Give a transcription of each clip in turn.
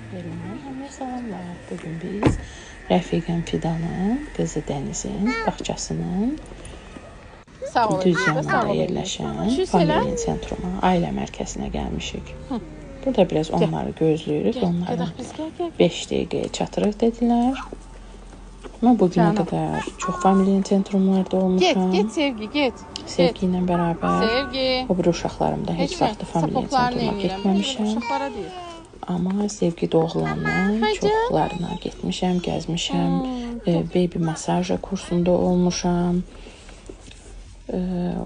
Hamıya salamlar. Bugün biz rəfiqəm Fidanın, qızı Dənizin bağçasının düz yanında yerləşən Familienzentruma, ailə mərkəzinə gəlmişik. Burada biraz onları gözləyirik. Onların 5 dəqiqəyə çatırıq dedilər. Mən bugünə qədər çox Familienzentrumlarda olmuşam. Get, get Sevgi, get. Sevgi ilə bərabər. Sevgi. O bir uşaqlarımda heç vaxt Familienzentruma getməmişəm. Amma Sevgi doğulandan çoxlarına getmişəm, gəzmişəm. Baby masaja kursunda olmuşam.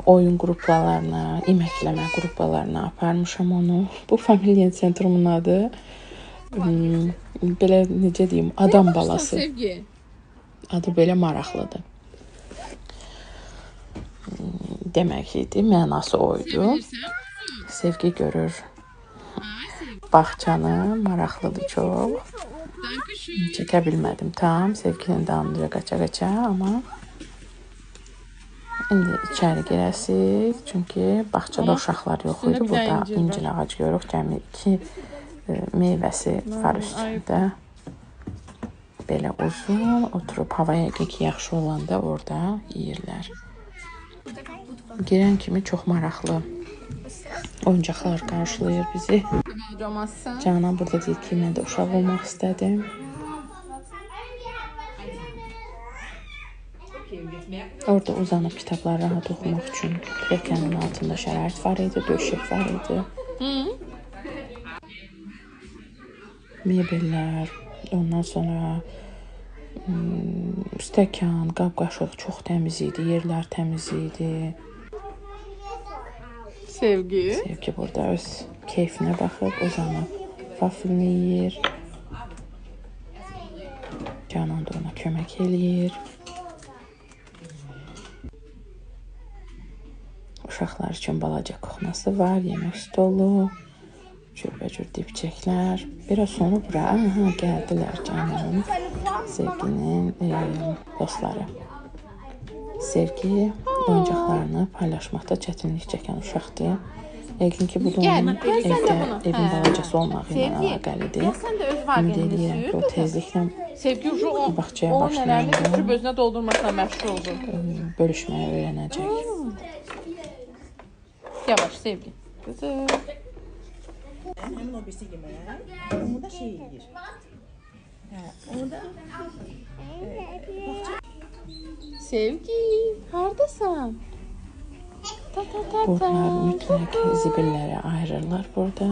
Oyun qruplarına, iməkləmə qruplarına aparmışam onu. Bu Familienzentrumun adı belə necə deyim, adam balası. Adı belə maraqlıdır. Demək idi, mənası oydu. Sevgi görür bağçanı, maraqlıdır çox. Çəkə bilmədim tam, Sevginin dalınca qaça-qaça, amma İndi içəri girəsik, çünki bağçada uşaqlar yox idi. Burada incir ağacı görürük, cəmi 2 meyvəsi var üstündə. Belə uzun oturub hava yəqin ki, yaxşı olanda orada yeyirlər. Girən kimi çox maraqlı oyuncaqlar qarşılayır bizi. Canan burada deyir ki, mən də uşaq olmaq istədim. Orada uzanıb kitabları rahat oxumaq üçün pilləkənin altında şərait var idi, döşək var idi. Mebellər, ondan sonra stəkan, qab-qaşıq çox təmiz idi, yerlər təmiz idi. Sevgi. Sevgi burada öz keyfinə baxıb, uzanıb vaflini yeyir. Canan da ona kömək eləyir. Uşaqlar üçün balaca kuxnası var, yemək stolu, cürbəcür dipçəklər. Biraz sonra bura gəldilər Cananın, Sevginin dostları. Sevgi oyuncaqlarını paylaşmaqda çətinlik çəkən uşaqdır. Yəqin ki, bu da onun evdə, evin balacası olmağı ilə əlaqəlidir. Ümid eləyirəm ki, o tezliklə bağçaya başlayanda bölüşməyi öyrənəcək. Yavaş Sevgi. Kızım. Həmin o birisi yemək, onu da şey eləyir. Hə, onu da bağça. Sevgi, hardasan? Ta ta ta ta. Bunlar mütləq zibilləri ayırırlar burada.